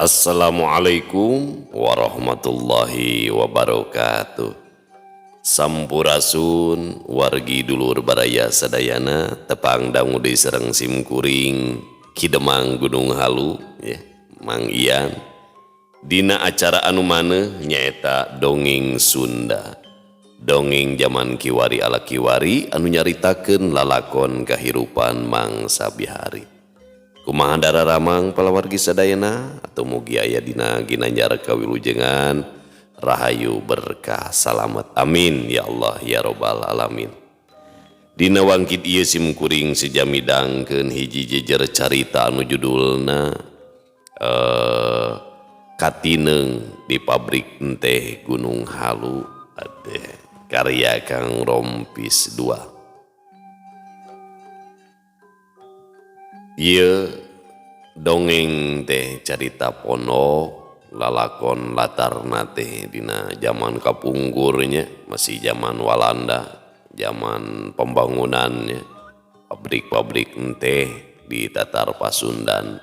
Assalamualaikum warahmatullahi wabarakatuh. Sampurasun wargi dulur baraya sadayana, tepang dangu deui sareng sim kuring Ki Demang Gunung Halu ya, Mang Ian. Dina acara anu maneuh nyaeta Dongeng Sunda. Dongeng zaman kiwari ala kiwari anu nyaritakeun lalakon kahirupan mangsa bihari. Kumaha dararamang palawargi sadayana atau mugi aya dina ginanjar kawilujengan rahayu berkah salamet, amin ya Allah ya robbal alamin. Dina wangkid ieu sim kuring seja midangkeun hiji jejer carita anu judulna Katineung di Pabrik Enteh Gunung Halu, ade karya Kang Rompis 2. Ieu dongeng teh carita pondok lalakon latarna teh dina zaman kapungkurnya, masih zaman Walanda, zaman pembangunannya pabrik-pabrik enteh di Tatar Pasundan.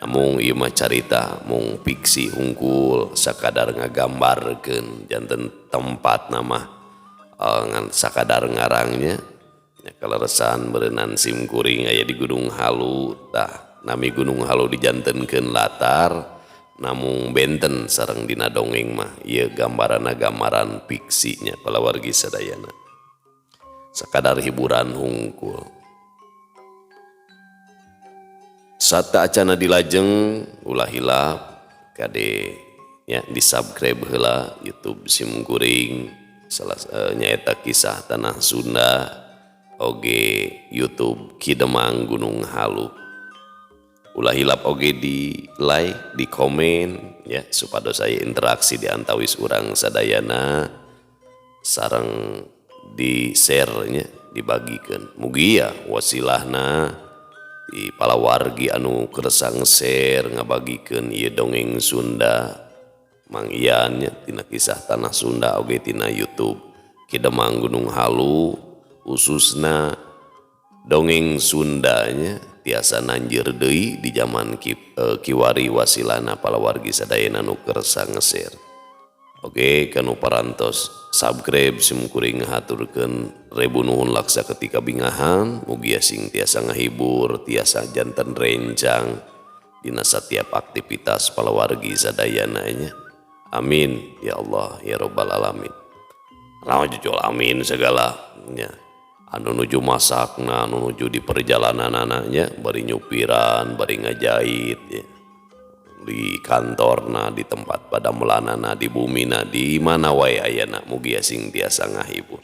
Namun ieu mah carita mung fiksi hungkul, sakadar ngagambarkeun, janten tempat nama ngan sakadar ngarangnya. Ya, kaleresan berenang sim kuring aya di Gunung Halu, tah nami Gunung Halu dijantenkeun latar, namung benten sareng dina dongeng mah ieu gambaranna gambaran fiksinya palawargi sadayana, sakadar hiburan hungkul. Sata acana dilajeng, ulah hilap kade ya di subscribe heula YouTube sim kuring salah nyaeta Kisah Tanah Sunda, oge YouTube Ki Demang Gunung Halu. Ulah hilap oge di like, di komen ya, supados saya interaksi di antawis urang sadayana sareng di share nya, dibagikan. Mugia wasilahna di palawargi anu kersa nge-share ngabagikeun ieu dongeng Sunda Mang Ian nya tina Kisah Tanah Sunda oge tina YouTube Ki Demang Gunung Halu, khususna dongeng Sundanya tiasa nanjir deui di zaman kiwari wasilana palawargi sadayana nu kersa nge-share. Oke, kanu parantos subscribe sim kuring ngahaturkeun rebu nuhun laksa ketika bingahan, mugia sing tiasa ngahibur, tiasa janten rencang dina setiap aktivitas palawargi sadayana nya. Amin ya Allah ya robbal alamin. Rawa jujul amin segala nya. Anu nuju masakna, anu nuju di perjalanan anaknya, bari nyupiran, bari ngajahit ya. Di kantorna, di tempat padamelanana, di bumina, di mana wae ayana, mugia sing tiasa ngahibur.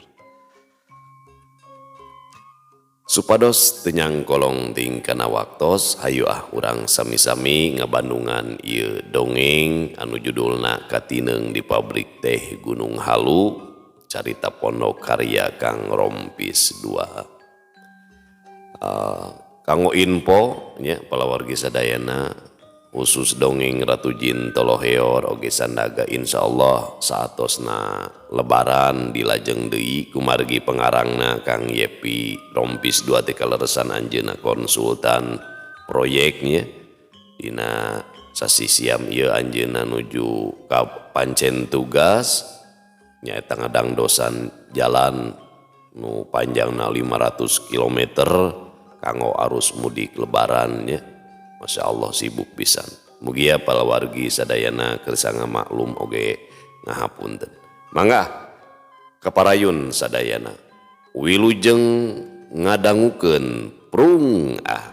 Supados teu nyangkolong ting kana waktos, hayu ah urang sami-sami ngabandungan ieu dongeng anu judulna Katineung di Pabrik Teh Gunung Halu, carita pondok karya Kang Rompis 2. Kanggo info nya palawargi sadayana, khusus dongeng Ratu Jin Toloheor oge Sandaga, insyaallah saatosna lebaran dilajeng deui kumargi pengarangna Kang Yepi Rompis 2 teh kaleresan anjeunna konsultan proyeknya dina sasi siam ieu anjeunna nuju ka pancen tugas nyaeta ngadangdosan jalan nu panjangna 500 kilometer kanggo arus mudik lebaran nya. Masya Allah sibuk pisan. Mugia palawargi sadayana kersa ngamaklum oge ngahapunten. Mangga kaparayun sadayana. Wilujeng ngadangukeun prung ah.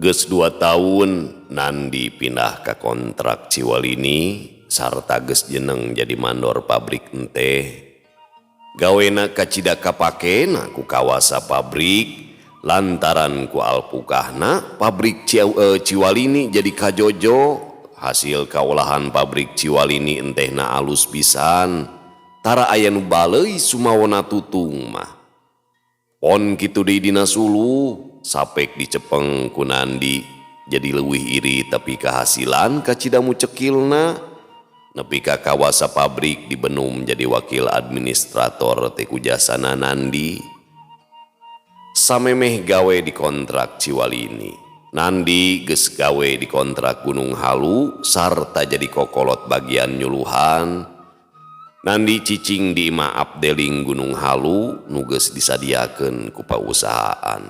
Geus 2 tahun Nandi pindah ke kontrak Ciwalini sarta geus jeneng jadi mandor pabrik enteh. Gawena kacida kapakena ku kawasa pabrik lantaran ku alpukahna pabrik Ciwalini jadi kajojo. Hasil kaolahan pabrik Ciwalini entehna alus pisan. Tara aya nu baleui sumawona tutung mah. Pon kitu deui dina suluh, sapek dicepeng ku Nandi jadi leuwih iri tapi kahasilan kacida mucekilna. Nepi ka kawasa pabrik dibenum jadi wakil administrator teh ku jasana Nandi. Samemeh gawe di kontrak Ciwalini, Nandi geus gawe di kontrak Gunung Halu sarta jadi kokolot bagian nyuluhan. Nandi cicing di imah Abdeling Gunung Halu nu geus disadiakeun ku pausahaan.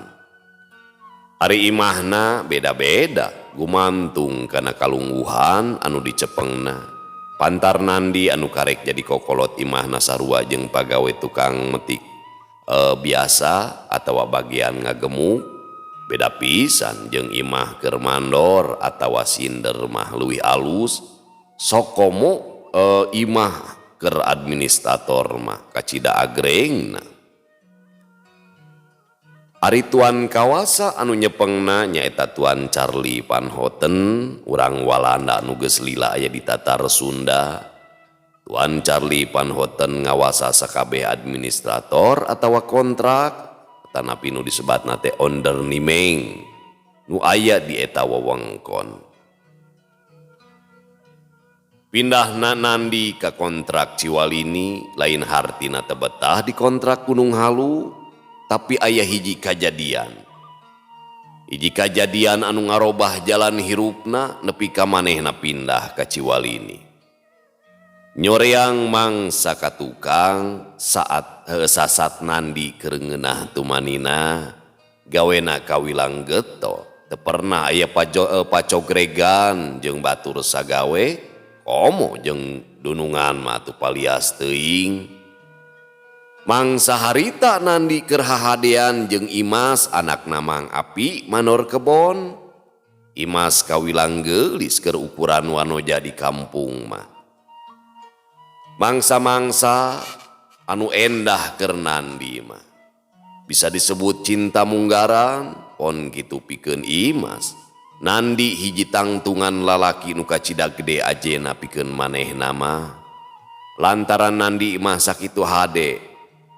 Ari imahna beda-beda gumantung kana kalungguhan anu dicepengna. Pantar Nandi anu karek jadi kokolot imahna sarua jeung pagawe tukang metik biasa atawa bagian ngagemuk, beda pisan jeung imah keur mandor atawa sinder mah leuwih alus. Sokomo imah keur administrator mah kacida agrengna. Ari tuan kawasa anu nyepengna nyaeta Tuan Charlie Van Houten, urang Walanda anu geus lila aya di Tatar Sunda. Tuan Charlie Van Houten ngawasa sakabeh administrator atawa kontrak tanapi nu disebatna teh onderneming nu aya di eta wewengkon. Pindahna Nandi ka kontrak Ciwalini lain hartina teu betah di kontrak Gunung Halu, tapi aya hiji kajadian. Hiji kajadian anu ngarobah jalan hirupna nepi ka manehna pindah ka Ciwalini. Nyoreang mangsa ka tukang saat sasat Nandi keur ngeunah tumanina, gawena kawilang getol, teu pernah aya pacogregan jeung batur sagawe. Komo jeung dunungan mah atuh palias teuing. Mangsa harita Nandi keur hahadean jeung Imas anakna Mang Api manor kebon. Imas kawilang geulis keur ukuran wanoja di kampung mah. Mangsa-mangsa anu endah keur Nandi mah bisa disebut cinta munggaran, pon kitu pikeun Imas. Nandi hiji tangtungan lalaki nu kacida gede ajena pikeun manehna mah. Lantaran Nandi mah sakitu hade,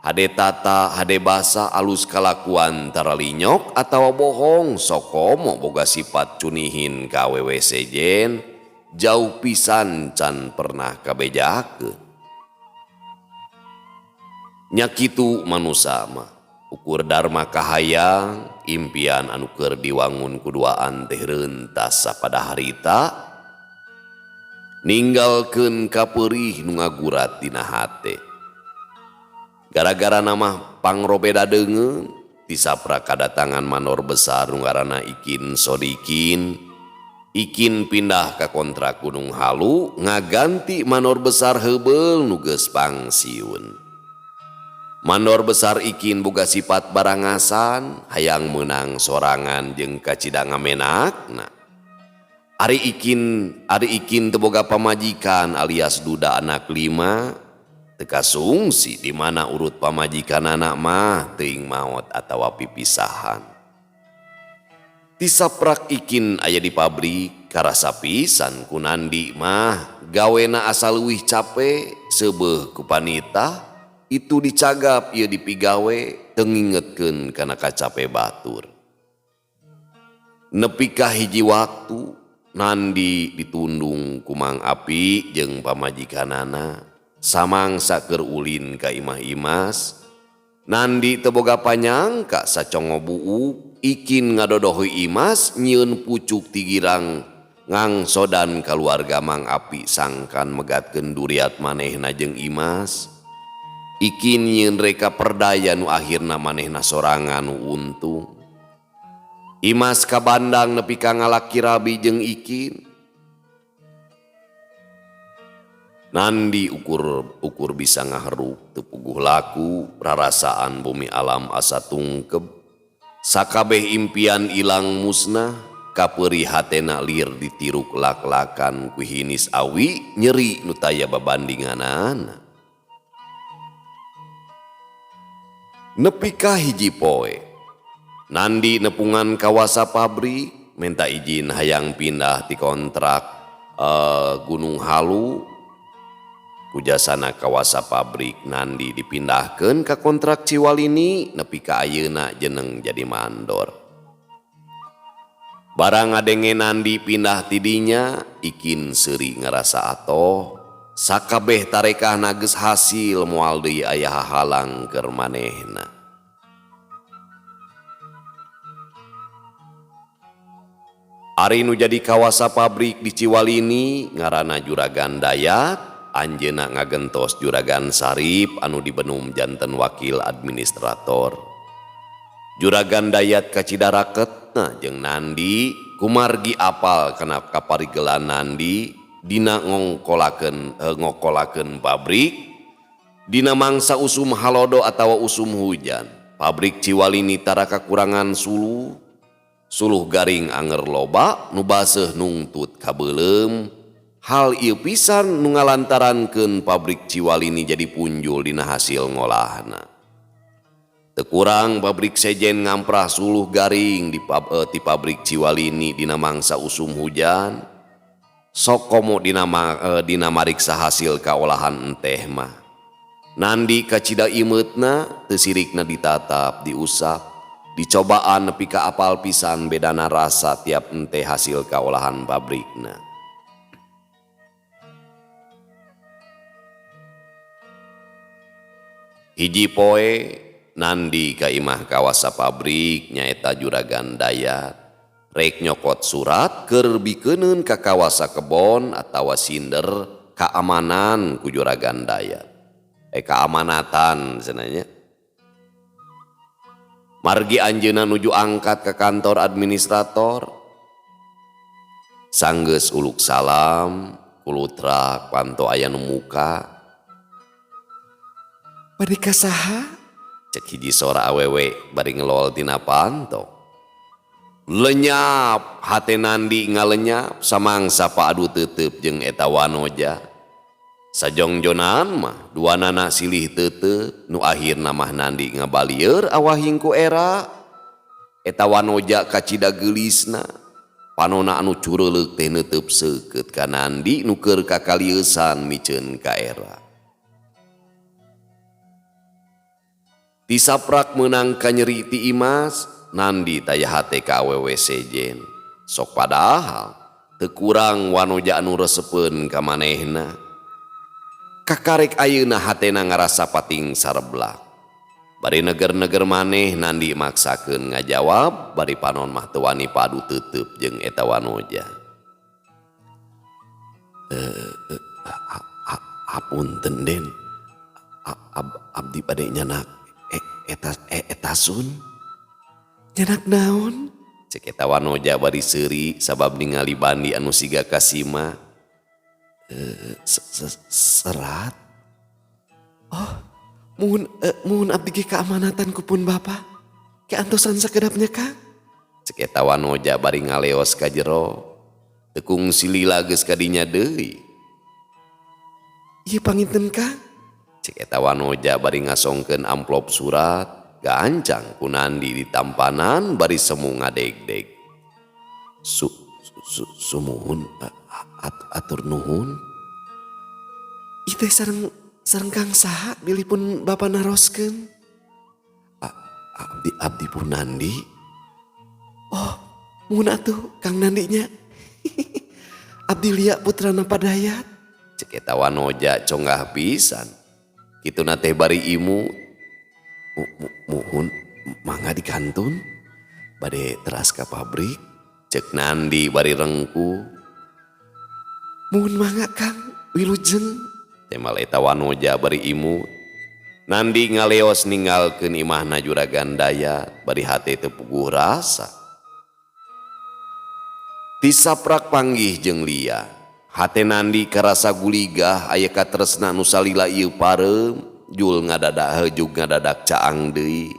hade tata, hade basa, alus kalakuan tara linyok atawa bohong, sokomo boga sifat cunihin ka awewe sejen, jauh pisan can pernah kabejakeun. Nya kitu manusa mah, ukur dharma kahayang, impian anu keur diwangun kuduaan teh rentas sapada harita, ninggalkeun kapeurih nu ngagurat dina hate. Gara-gara nama pangrobeda deungeun, tisapra kadatangan manor besar nu ngaranna Ikin Sodikin. Ikin pindah ka kontrak Gunung Halu ngaganti manor besar heubeul nu geus pangsiun. Mandor besar Ikin boga sifat barangasan, hayang meunang sorangan jeung kacida ngamenakna. Ari Ikin teu boga pamajikan alias duda anak 5, teu kasungsi di mana urut pamajikanana mah teuing maot atawa pipisahan. Tisaprak Ikin aya di pabrik, karasa pisan ku Nandi mah gawena asa leuwih cape, seubeuh ku panita. Itu dicagap ieu dipigawe teu ngingetkeun kana kacape batur. Nepi ka hiji waktu Nandi ditundung ku Mang Api jeung pamajikanana samangsa keur ulin ka imah Imas. Nandi teu boga panyangka sacongo buuk Ikin ngadodohi Imas nyieun pucuk tigirang ngangsodan kaluarga Mang Api sangkan megatkeun duriat manehna jeung Imas. Ikin nyieun reka perdaya nu akhirna manehna sorangan nu untung. Imas kabandang nepi ka ngalaki rabi jeung Ikin. Nandi ukur bisa ngaherup teu puguh laku, rarasaan bumi alam asa tungkeb. Sakabeh impian ilang musnah, kapeuri hatena lir ditiruk lak-lakan ku hinis awi nyeri nu taya babandinganana. Nepi ka hiji poe, Nandi nepungan kawasa pabrik, minta izin hayang pindah ti kontrak Gunung Halu. Ku jasana kawasa pabrik Nandi dipindahkeun ka kontrak Ciwalini nepi ka ayeuna jeneng jadi mandor. Barang ngadenge Nandi pindah tidinya, ikin seuri ngarasa atoh. Sakabeh tarekahna geus hasil moal deui aya hahalang keur manehna. Ari nu jadi kawasa pabrik di Ciwalini ngaranna Juragan Dayat. Anjeunna ngagentos Juragan Sarip anu dibenum janten wakil administrator. Juragan Dayat kacida raketna jeung Nandi kumargi apal kana kaparigelan Nandi dina ngokolakeun pabrik dina mangsa usum halodo atawa usum hujan. Pabrik Ciwalini tara kakurangan suluh. Suluh garing anger loba nu baseuh nungtut kabeuleum. Hal ieu pisan nu ngalantarankeun pabrik Ciwalini jadi punjul dina hasil ngolahna. Teu kurang pabrik sejen ngamprah suluh garing di pabrik Ciwalini dina mangsa usum hujan. Sok komo dina mariksa hasil kaolahan enteh mah. Nandi kacida imeutna teu sirikna ditatap diusap, dicobaan nepi ka apal pisan bedana rasa tiap enteh hasil kaolahan pabrikna. Hiji poe Nandi ka imah kawasa pabrik nyaeta Juragan Dayat. Rek nyokot surat keur bikeuneun ka kawasa kebon atawa sinder kaamanan ku Juragan Dayat. Keamanatan cenah. Margi anjeunna nuju angkat ke kantor administrator. Sanggeus uluk salam, kulutrak panto aya nu muka. Bari ka saha? Cek hiji sora awewe bari ngelol tina panto. Lenyap hate Nandi ngalenyap samangsa paadu teuteup jeung eta wanoja. Sajongjonan mah duanana silih teuteup nu akhirna mah Nandi ngabalieur awahing ku era. Eta wanoja kacida geulisna. Panona anu cureuleuk teh neuteub seukeut ka Nandi nu keur kakaliesan miceun ka era. Tisaprak meunang kanyeri ti Imas, Nandi taya hate ka awewe sejen. Sok padahal teu kurang wanoja anu resepeun ka manehna. Kakarek ayeuna hatena ngarasa pating sareblak. Bari neger-neger maneh Nandi maksakeun ngajawab, bari panon mah teu wani padu teuteup jeung eta wanoja. Apunten Den. Abdi bade nyanak etasun. Nyanak naon? Cek eta wanoja bari seuri sabab ningali bandi anu siga kasima. Serat. Oh, muhun abdi ge keamanatan ku pun bapa. Keantosan sakedapnya Kang. Cek eta wanoja bari ngaleos ka jero. Teu kungsi lila geus kadinya deui. Ieu panginten Kang. Cek eta wanoja bari ngasongkeun amplop surat, gancang ku Nandi ditampanan bari semu ngadegdeg. Sumuhun atur nuhun. Ieu teh sareng Kang saha bilih pun bapa naroskeun? Abdi pun Nandi. Oh, muhun atuh Kang Nandinya. Abdi Lia putrana Padayat. Cek eta wanoja conggah pisan. Kituna teh bari imu. Muhun mangga dikantun bade teras ka pabrik. Cek Nandi bari rengku. Muhun mangga Kang wilujeng. Temal eta wanoja bari imu. Nandi ngaleos ninggalkeun imahna Juragan Dayat bari hate teu puguh rasa. Tisaprak panggih jeung Lia. Hate Nandi karasa guligah aya katresna nu salila ieu pareum jul ngadadak heujug ngadadak caang deui.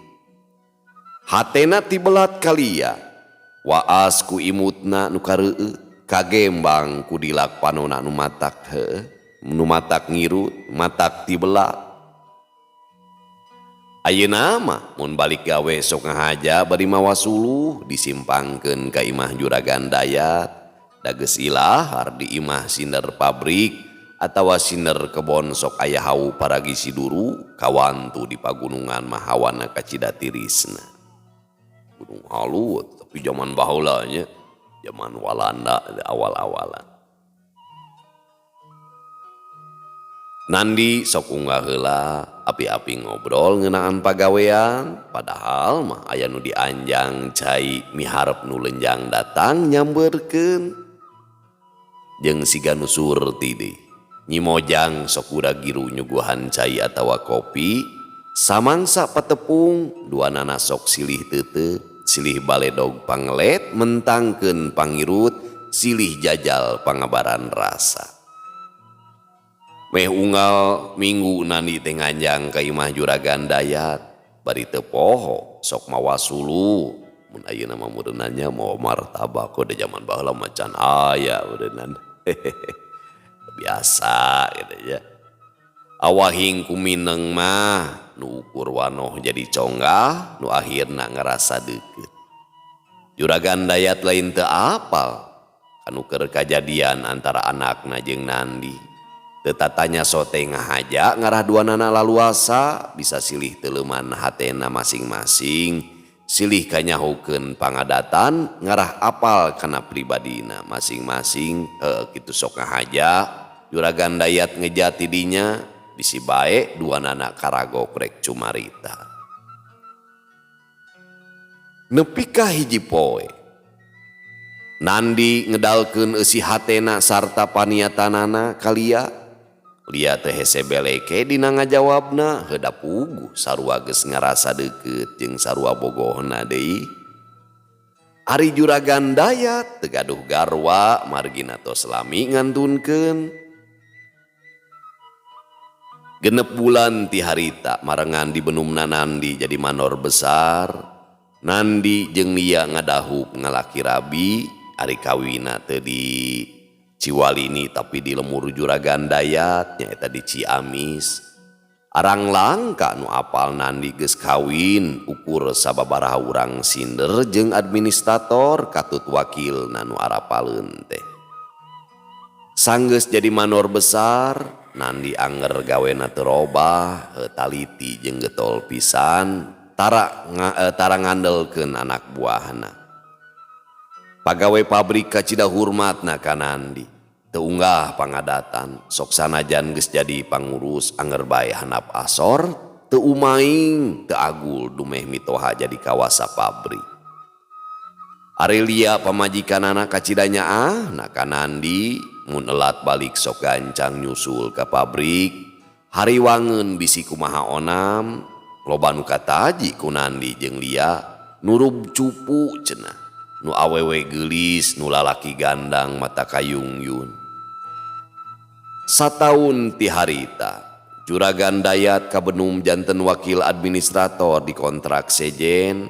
Hatena tibelat ka Lia. Waas ku imutna nu kareueut, kagembang ku dilak panona nu matak heueuh, nu matak ngirut, matak tibelat. Ayeuna mah mun balik gawe sok ngahaja bari mawa suluh disimpangkeun ka imah Juragan Dayat. Da geus ilahar di imah sinder pabrik Atawa siner kebon sok aya hawu paragi siduru kawantu di pagunungan mah hawana kacida tirisna. Gunung Halu tapi zaman baheula nya, zaman Walanda awal-awalan. Nandi sok unggah heula api-api ngobrol ngeunaan pagawean padahal mah aya nu dianjang cai miharep nu lenjang datang nyamberkeun. Jeung siga nu surti deui. Nyi Mojang sok gura-giru nyuguhan cai atawa kopi, samangsa patepung duanana sok silih teuteup, silih baledog pangelet mentangkeun pangirut, silih jajal pangabaran rasa. Meh unggal minggu Nandi teh nganjang ka imah Juragan Dayat, bari teu poho sok mawa suluh. Mun ayeuna mah meureunna nya mawa martabak da jaman baheula mah can aya meureunna. Biasa gitu ya. Awahing kumineng mah nu ukur wanoh jadi conggah nu akhirna ngerasa deukeut. Juragan Dayat lain teu apal anu keur kajadian antara anakna jeung Nandi. Teu tatanya sote ngahaja ngarah duanana laluasa bisa silih teuleman hatena masing-masing, silih kanyahokeun pangadatan ngarah apal kana pribadina masing-masing. Kitu sok ngahaja Juragan Dayat ngejati dinya bisi bae duanana karagok rek cumarita. Nepi ka hiji poe Nandi ngedalkeun eusi hatena sarta paniatanana ka Lia. Lia teh hese beleke dina ngajawabna heuda puguh sarua geus ngarasa deukeut jeung sarua bogohna deui. Ari Juragan Dayat teu gaduh garwa margina tos lami ngantunkeun. Genep bulan ti harita marengan di benumna Nandi jadi manor besar. Nandi jeung Lia ngadahup ngalaki rabi, ari kawina teu di Ciwalini tapi di lemur Juragan Dayat nyaeta di Ciamis. Arang langka nu apal Nandi geus kawin ukur sababaraha urang sinder jeung administrator katut wakilna nu arapaleun teh. Sanggeus jadi manor besar, Nandi anger gawena teu robah, taliti jeung getol pisan, tara ngandelkeun anak buahna. Pagawe pabrik kacida hurmatna ka Nandi. Teu unggah pangadatan, sok sanajan geus jadi pangurus anger bae handap asor, teu umaing, teu agul dumeh mitoha jadi kawasa pabrik. Ari Lia pamajikanana kacida nyaah na ka Nandi mun elat balik sok gancang nyusul ka pabrik. Hariwangeun bisi kumaha onam, loba nu kataji ku Nandi jeung Lia nurub cupu cenah. Nu awewe geulis, nu lalaki gandang mata kayungyun. Sataun ti harita, Juragan Dayat kabenum janten wakil administrator di kontrak sejen.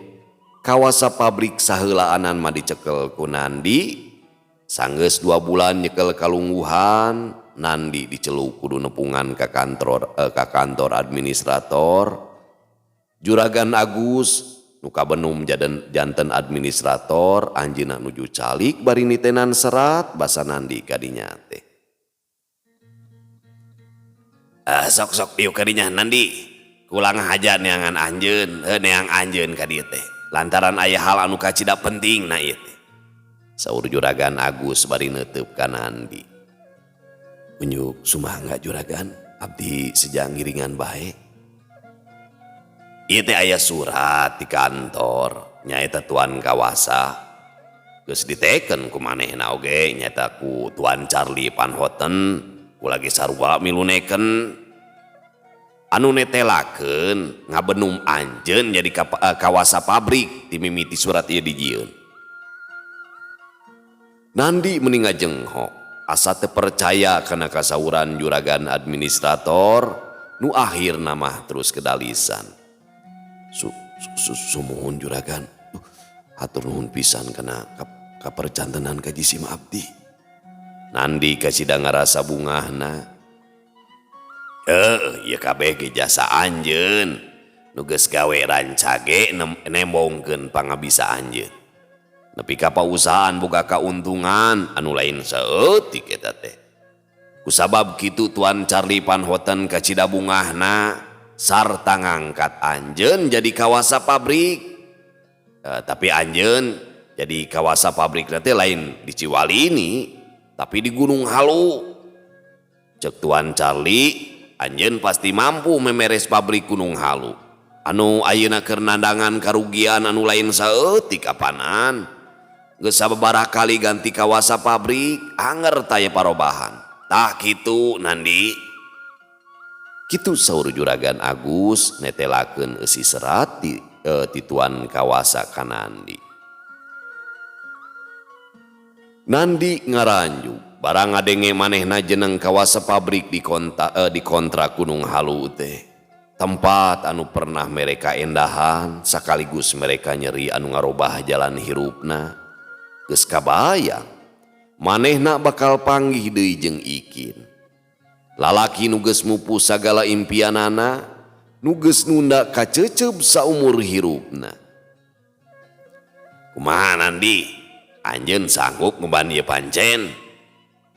Kawasa pabrik saheulaanan mah dicekel ku Nandi. Sanggeus 2 bulan nyekel kalungguhan, Nandi diceluk kudu nepungan ka kantor administrator. Juragan Agus nu kabenum janten administrator, anjeunna nuju calik bari nitenan serat basa Nandi kadinya teh. Sok-sok diuk kadinya Nandi, kulang haja neangan anjeun, neang anjeun ka dieu teh. Lantaran aya hal anu kacida penting na ieu teh. Saur Juragan Agus bari neuteub ka Nandi. Unjuk sumangga Juragan, abdi sejang ngiringan bae. Ieu teh aya surat di kantor, nyaeta Tuan Kawasa. Geus diteken ku manehna oge nyaeta ku Tuan Charlie Van Houten, ku lagi sarua miluneken. Anu netelakeun ngabenum anjeun jadi kawasa pabrik ti mimiti surat ieu dijieun. Nandi meni ngajenghok, asa teu percaya kana kasauran juragan administrator nu akhirna mah terus kedalisan. Sumuhun juragan, hatur nuhun pisan kana kapercantenan ka jisim abdi. Nandi kasida ngarasa bungahna. Ieu kabeh ge jasa anjeun. Nu geus gawe rancage nembongkeun pangabisa anjeun. Nepi ka pausahaan boga kauntungan anu lain saeutik eta teh. Kusabab kitu Tuan Charlie Van Houten kacida bungahna sarta ngangkat anjeun jadi kawasa pabrik. Tapi anjeun jadi kawasa pabrik teh lain di Ciwalini tapi di Gunung Halu. Cek Tuan Charlie, anjeun pasti mampu memeres pabrik Gunung Halu. Anu ayeuna keur nandangan karugian anu lain saeutik apanan. Geus sababaraha kali ganti kawasa pabrik, anger taya parobahan. Tah kitu Nandi. Kitu saur Juragan Agus netelakeun eusi serat ti tuan kawasa ka Nandi. Nandi ngaranjuk barang ngadenge manehna jeneng kawasa pabrik di kontra Gunung Halu teh. Tempat anu pernah mereka endahan sekaligus mereka nyeri anu ngarobah jalan hirupna. Geus kabayang manehna bakal panggih deui jeung Ikin. Lalaki nu geus mupu sagala impianana, nu geus nunda kacecep saumur hirupna. Kumaha Nandi? Anjeun sanggup ngeban ieu pancen?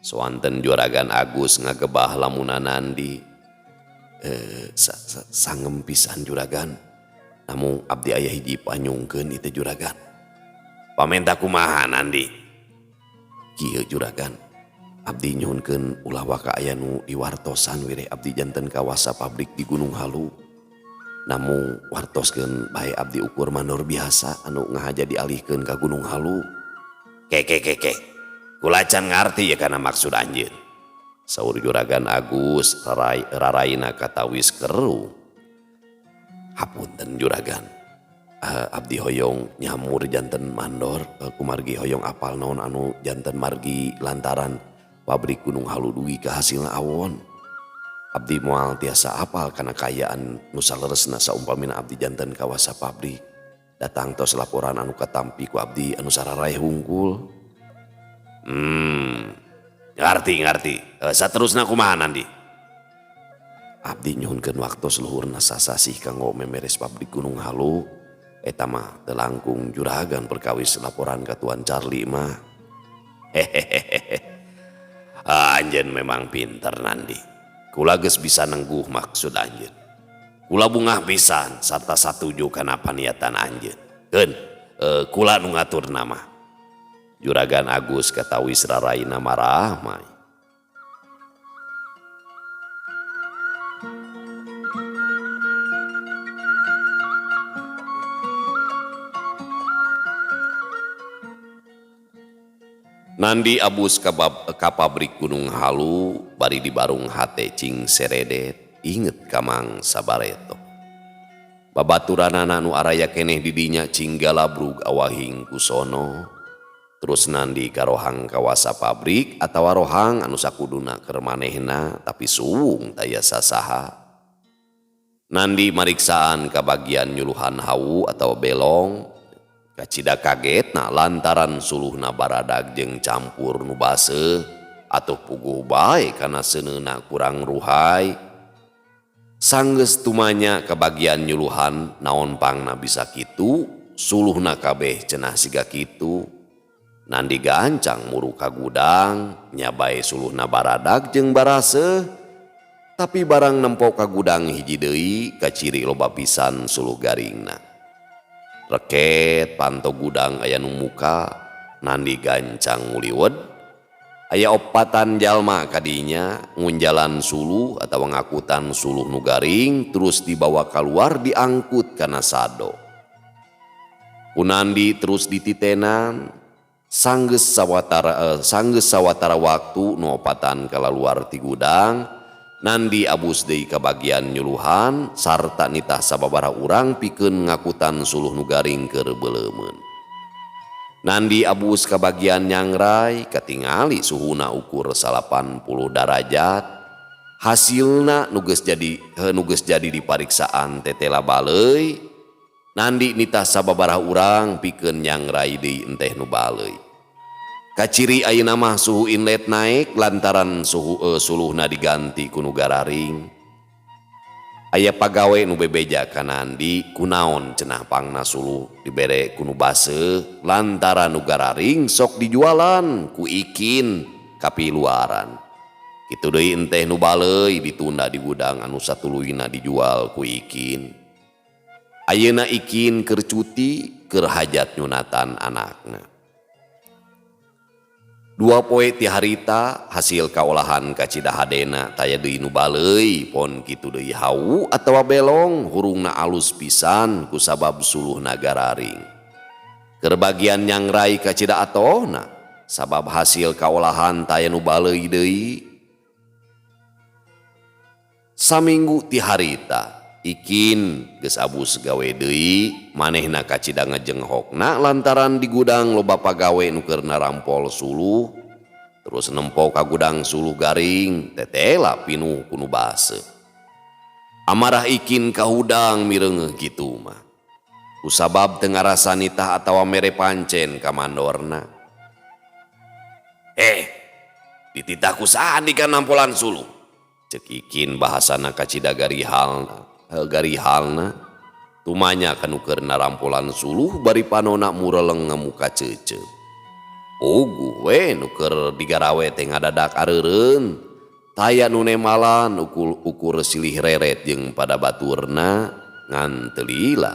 Soanten Juragan Agus ngagebah lamuna Nandi. Sangem pisan Juragan. Namun abdi aya hiji panyungkeun ieu teh Juragan. Pamenta kumaha Nandi? Kieu Juragan, abdi nyuhunkeun ulah waka aya nu diwartosan wireh abdi janten kawasa pabrik di Gunung Halu. Namun wartoskeun bae abdi ukur mandor biasa anu ngahaja dialihkeun ka Gunung Halu. Ke ke ke ke. Kula can ngarti ya kana maksud anjeun. Saur Juragan Agus raraina katawis keru. Hapunten Juragan. Abdi hoyong nyamur janten mandor, kumargi hoyong apal naon anu janten margi lantaran pabrik Gunung Halu dugi ka hasilna awon. Abdi moal tiasa apal kana kaayaan nu saleresna saumpamina abdi janten kawasa pabrik. Datang tos laporan anu katampi ku abdi anu sararaeh hungkul. Ngarti ngarti. Saterusna kumaha Nandi? Abdi nyuhunkeun waktos luhurna sasasih kanggo memeres pabrik Gunung Halu. Eta mah teu langkung juragan perkawis laporan ka Tuan Charlie mah. Hehehehe. Anjeun memang pinter Nandi. Kula geus bisa nengguh maksud anjeun. Kula bungah pisan sarta satuju kana paniatan anjeun. Keun, kula nu ngatur nama. Juragan Agus katawis raraina marahmai. Nandi abus ka pabrik Gunung Halu bari dibarung hate cing seredet inget ka Mang Sabareto. Babaturanana nu araya keneh di dinya cing galabrug awahing kusono. Terus Nandi karohang kawasa pabrik atawa rohang anu sakuduna keur manehna tapi suwung taya sasaha. Nandi mariksaan ka bagian nyuluhan hawu atawa belong. Kacida kagetna lantaran suluhna baradag jeung campur nu baseuh atuh puguh bae kana seuneuna kurang ruhai. Sanggeus tumanya ka bagian nyuluhan naon pangna bisa kitu, suluhna kabeh cenah siga kitu. Nandi gancang muru ka gudang, nya bae suluhna baradag jeung baraseuh. Tapi barang nempo ka gudang hiji deui kaciri loba pisan suluh garingna. Reket panto gudang aya nu muka, Nandi gancang nguliwed. Aya opatan jalma kadinya ngunjalan suluh atawa ngakutan suluh nu garing terus dibawa keluar diangkut kana sado. Ku Nandi terus dititenan sanggeus sawatara waktu nu opatan kalaluar ti gudang. Nandi abus deui ka bagian nyuluhan sarta nitah sababaraha urang pikeun ngakutan suluh nu garing keur beuleumeun. Nandi abus ka bagian nyangrai katingali suhuna ukur 80 darajat. Hasilna nu geus jadi dipariksaan tetela baleuy. Nandi nitah sababaraha urang pikeun nyangrai deui enteh nu baleuy. Kaciri ayeuna mah suhu inlet naik lantaran suhu suluhna diganti ku nu gararing. Aya pagawe nu bebeja ka Nandi kunaon cenah pangna suluh dibere ku nu baseuh lantaran nu gararing sok dijualan ku ikin kapiluaran. Kitu deui enteh nu baleuy ditunda di gudang anu satuluyna dijual ku Ikin. Ayeuna Ikin keur cuti keur hajat nyunatan anakna. Dua poe ti harita hasil kaolahan kacida hadena taya deui nu baleuy pon kitu deui hawu atawa belong hurungna alus pisan kusabab suluhna gararing. Keur bagian nyangrai kacida atohna sabab hasil kaolahan taya nu baleuy deui. Saminggu ti harita Ikin geus abus gawe deui manehna kacida ngajenghokna lantaran di gudang loba pagawe nu keur narampol suluh terus nempo ka gudang suluh garing tetela pinuh ku nu baseuh. Amarah Ikin kahudang mireungeuh kitu mah kusabab teu ngarasa nitah atawa mere pancen ka mandorna. Dititah ku saha dika nampolan suluh? Cek Ikin bahasana kacida garihalna. Garihalna tumanya kanu keur narampolan suluh bari panona mureleng ngamuka ceuceup. Puguh we nu keur digarawe teh ngadadak areureun taya nu nemalan ukur silih reret jeung pada baturna ngan teu lila.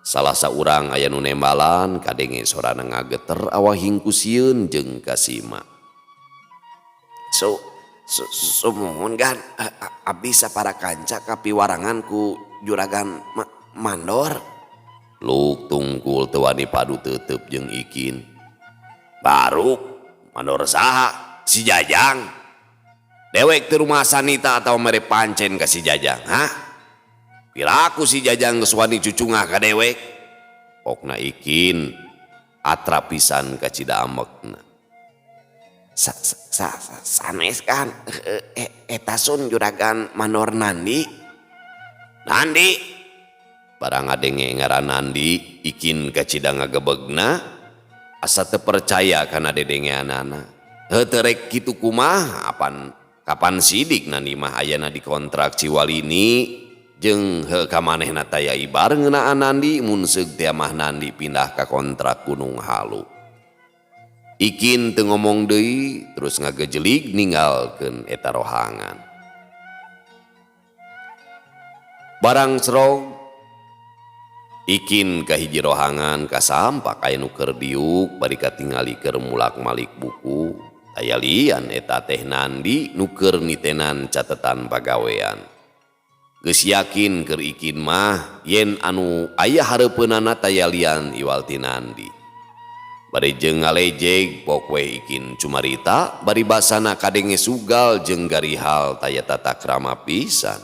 Salah saurang aya nu nembalan kadenge sorana ngageter awahing ku sieun jeung kasima. Sumuhun gan, abdi sapara kanca kapiwarangan ku juragan mandor. Luk tungkul teu wani padu teuteub jeung Ikin. Baruk mandor saha? Si Jajang. Dewek teu rumah sanita atawa mere pancen ka si Jajang, ha? Piraku si Jajang geus wani cucungah ka dewek. Pokna Ikin atrap pisan kacida amekna. Sanes kan, eta sun juragan mandor Nandi. Nandi. Barang ngadenge ngaran Nandi, Ikin kacida ngagebegna asa teu percaya kana dedengeanana. Heuh teu rek kitu kumaha apan kapan sidik Nandi mah ayana dikontrak Ciwalini jeung heuh ka manehna taya ibar ngeunaan Nandi mun seug teh mah Nandi pindah ka kontrak Gunung Halu. Ikin teu ngomong deui terus ngagejelig ninggalkeun eta rohangan. Barang serog Ikin ka hiji rohangan kasampak aya nu keur diuk bari katingali keur mulak-malik buku. Aya lian eta teh Nandi nu keur nitenan catetan pagawean. Geus yakin keur Ikin mah yen anu aya hareupeunana taya lian iwal ti Nandi. Bari jeung ngalejeg pok we Ikin cumarita bari basana kadenge sugal jeung garihal taya tata krama pisan.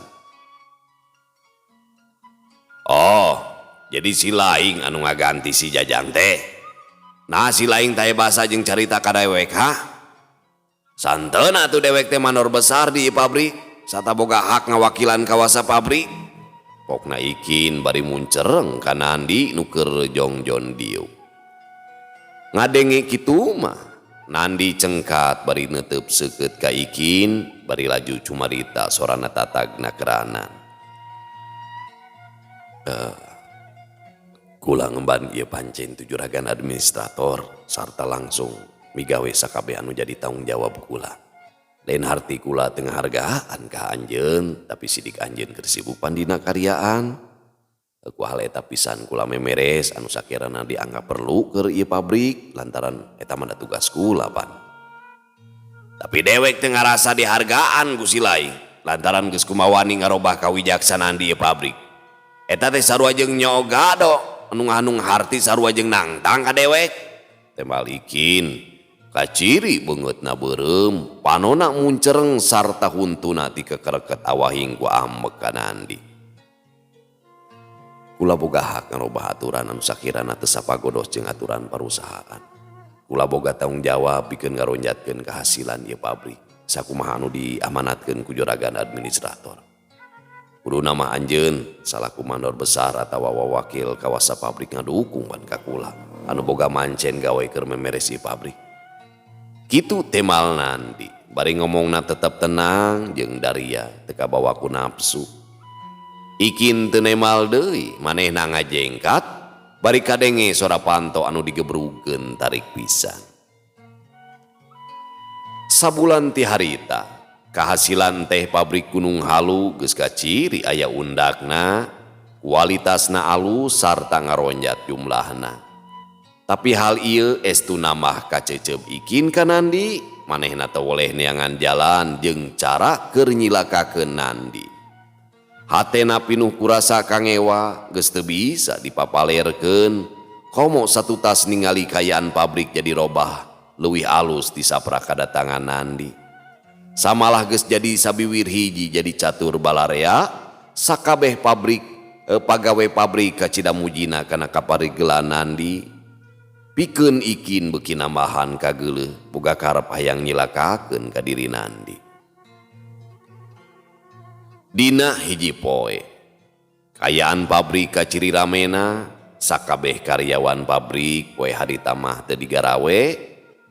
Oh, jadi si laing anu ngaganti si Jajang teh. Nah si laing teh basa jeung carita ka dewek ha? Santeuna atuh dewek teh mandor besar di pabrik, sata boga hak ngawakilan kawasa pabrik. Pokna Ikin bari muncereng ka Nandi nu keur jongjon diuk. Ngadenge kitu mah Nandi cengkat bari neuteub seukeut ka Ikin bari laju cumarita sorana tatagna keranan. Kula ngemban ieu pancen tu juragan administrator sarta langsung migawe sakabeh anu jadi tanggung jawab kula. Lain harti kula teu ngahargaan ka anjeun tapi sidik anjeun keur sibuk pandina karyaan. Ku hal eta pisan kula memeres anu sakirana dianggap perlu keur ieu pabrik lantaran eta mah tugas kula pan. Tapi dewek teu ngarasa dihargaan ku si laing lantaran geus kumawani ngarobah kawijaksanaan di ieu pabrik. Eta teh sarua jeung nyogado anu nganung harti sarua jeung nangtang ka dewek. Tembal Ikin kaciri beungeutna beureum panona muncereng sarta huntuna ti kekereket awahing ku ambek ka Nandi. Kula boga hak ngarobah aturan anu sakirana teu sapagodos jeung aturan parusahaan. Kula boga tanggung jawab pikeun ngaronjatkeun kahasilan ieu pabrik sakumaha anu diamanatkeun ku juragan administrator. Kuduna mah anjeun salaku mandor besar atawa wawakil kawasa pabrik ngadukung ban ka kula anu boga mancen gawe keur memeres ieu pabrik. Kitu temal Nandi bari ngomongna tetep tenang jeung daria teu kabawa ku nafsu. Ikin teu nemal deui manehna ngajengkat bari kadenge sora panto anu digebrugeun tarik pisan. Sabulan ti harita Kahasilan teh pabrik Gunung Halu geus kaciri aya undakna, kualitasna alus sarta ngaronjat jumlahna. Tapi hal ieu estu nambah kacecep Ikin ka Nandi, manehna teu woleh neangan jalan jeung cara keur nyilakakeun Nandi. Hatena pinuh kurasa kangewa geus teu bisa dipapalerkeun. Komo satutas ningali kayaan pabrik jadi robah leuwih alus di saprak kadatangan Nandi. Samalah geus jadi sabiwir hiji jadi catur balarea sakabeh pabrik pagawe pabrik kacida mujina kana kaparigelan Nandi. Pikeun Ikin beuki nambahan kageuleuh boga karep hayang nyilakakeun ka diri Nandi. Dina hiji poe kayaan pabrik kaciri ramena sakabeh karyawan pabrik poe harita mah teu digarawe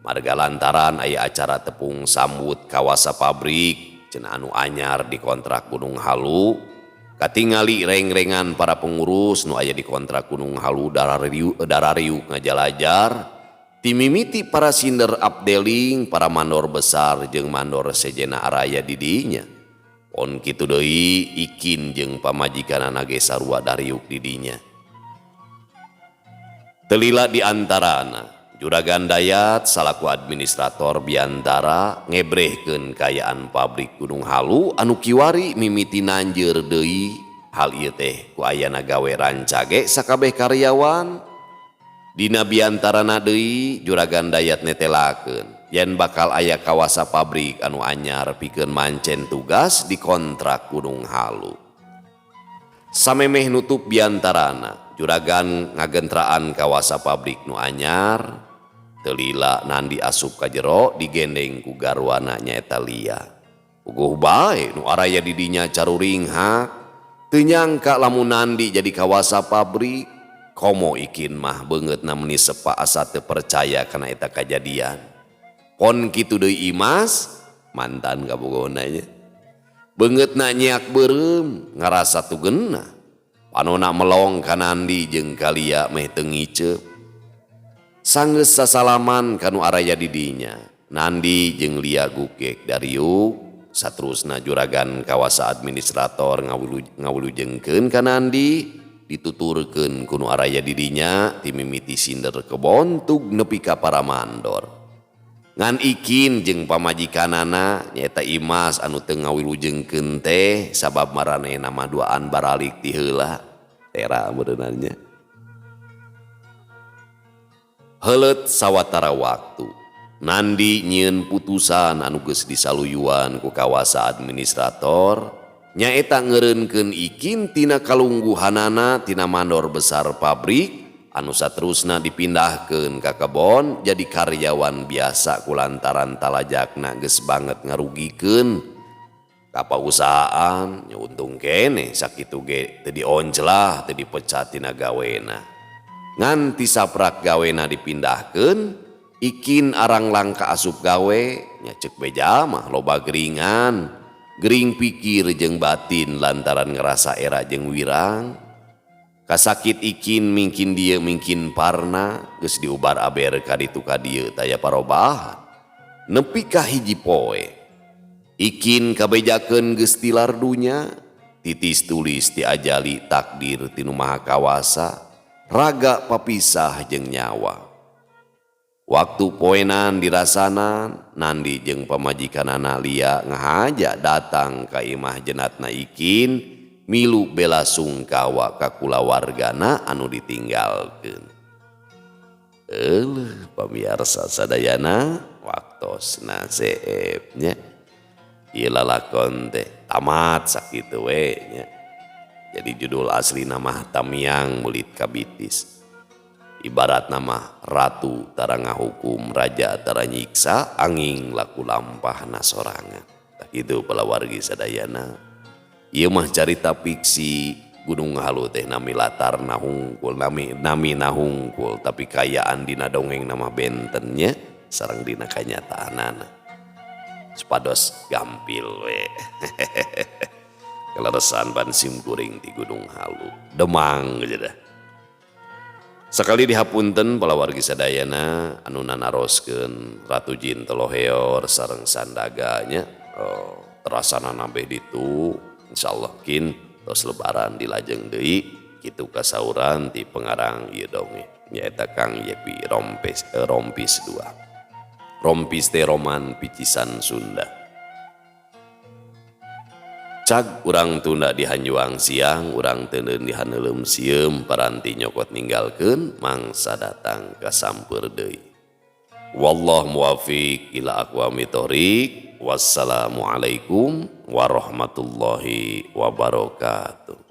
marga lantaran aya acara tepung sambut kawasa pabrik cenah anu anyar di kontrak Gunung Halu. Katingali reng-rengan para pengurus nu aya di kontrak Gunung Halu darariuk ngajalajar timimiti para sinder abdeling para mandor besar jeung mandor sejena araya di dinya. Pon kitu deui Ikin jeung pamajikanana ge sarua dariuk di dinya. Telila di antarana Juragan Dayat salaku administrator biantara ngebrehkeun kayaan pabrik Gunung Halu anu kiwari mimiti nanjeur deui. Hal ieu teh ku ayana gawe rancage sakabeh karyawan. Dina biantarana deui Juragan Dayat netelakeun yen bakal aya kawasa pabrik anu anyar pikeun mancen tugas di kontrak Gunung Halu. Samemeh nutup biantarana Juragan ngagentraan kawasa pabrik nu anyar. Telila Nandi asup ka jero digendeng ku garwana nyaeta Lia. Puguh bae nu araya di dinya caruringhak. Teu nyangka lamun Nandi jadi kawasa pabrik. Komo Ikin mah beungeutna meuni sepa asa teu percaya kana eta kajadian. Pon kitu deui Imas mantan kabogohna nya. Beungeutna nyiak beureum ngarasa tugenna. Panona melong ka Nandi jeung ka Lia meh teu ngiceup. Sanggeus sasalaman kanu araya di dinya. Nandi jeung Lia gugek dariuk saterusna juragan kawasa administrator ngawulujengkeun ka Nandi dituturkeun ku nu araya di dinya timimiti sinder kebon tug nepi ka para mandor. Ngan Ikin jeung pamajikanana nyaeta Imas anu teu ngawilujengkeun teh sabab maranehna mah duaan baralik ti heula tera meureunannya. Heuleut sawatara waktu Nandi nyieun putusan anu geus disaluyuan ku kawasa administrator nyaeta ngeureunkeun Ikin tina kalungguhanana tina mandor besar pabrik anu saterusna dipindahkeun ka kebon jadi karyawan biasa kulantaran talajakna geus banget ngarugikeun ka pausahaan. Nya untung keneh sakitu ge teu dioncelah teu dipecat tina gawena. Ngan ti saprak gawena dipindahkeun Ikin arang langka asup gawe nya ceuk beja mah loba geringan gering pikir jeung batin lantaran ngerasa era jeung wirang. Kasakit Ikin mingkin dieu mingkin parna geus diubar aber ka ditu ka dieu taya parobahan. Nepi ka hiji poe Ikin kabejakeun geus tilar dunya titis tulis ti ajali takdir ti Nu Maha Kawasa raga papisah jeung nyawa. Waktu poenan dirasanan Nandi jeung pamajikanana Lia ngahaja datang ka imah jenatna Ikin milu bela sungkawa ka kulawargana anu ditinggalkeun. Euleuh pamiarsa sadayana waktosna seep nya. Ieu lalakon teh tamat sakitu we nya. Jadi judul asli nama Tamiang Meulit Kabitis. Ibarat nama ratu tara ngahukum raja tara nyiksa angin laku lampahna sorangan. Tak kitu palawargi sadayana. Ieu mah carita fiksi Gunung Halu teh nami latar nahungkul nami nahungkul tapi kayaan dina dongeng nama bentennya sareng dina kanyataanana. Supados gampil we. Kaleresan ban sim kuring di Gunung Halu Demang geus dah. Sakali dihapunten palawargi sadayana anu nanaroskeun Ratu Jin Toloheor sareng Sandaga nya. Oh, Terasana nambeh ditu, insyaallah kin tos lebaran dilajeng deui kitu kasauran ti pengarang ieu dongeng nyaeta Kang Yepi Rompis, Rompis 2. Rompis teh roman picisan Sunda. Cag urang tunda di hanjuang siang, urang teuneun di haneuleum sieum, paranti nyokot ninggalkeun mangsa datang kasampeur deui. Wallahu muwafiq ila aqwamit thoriq. Wassalamualaikum warahmatullahi wabarakatuh.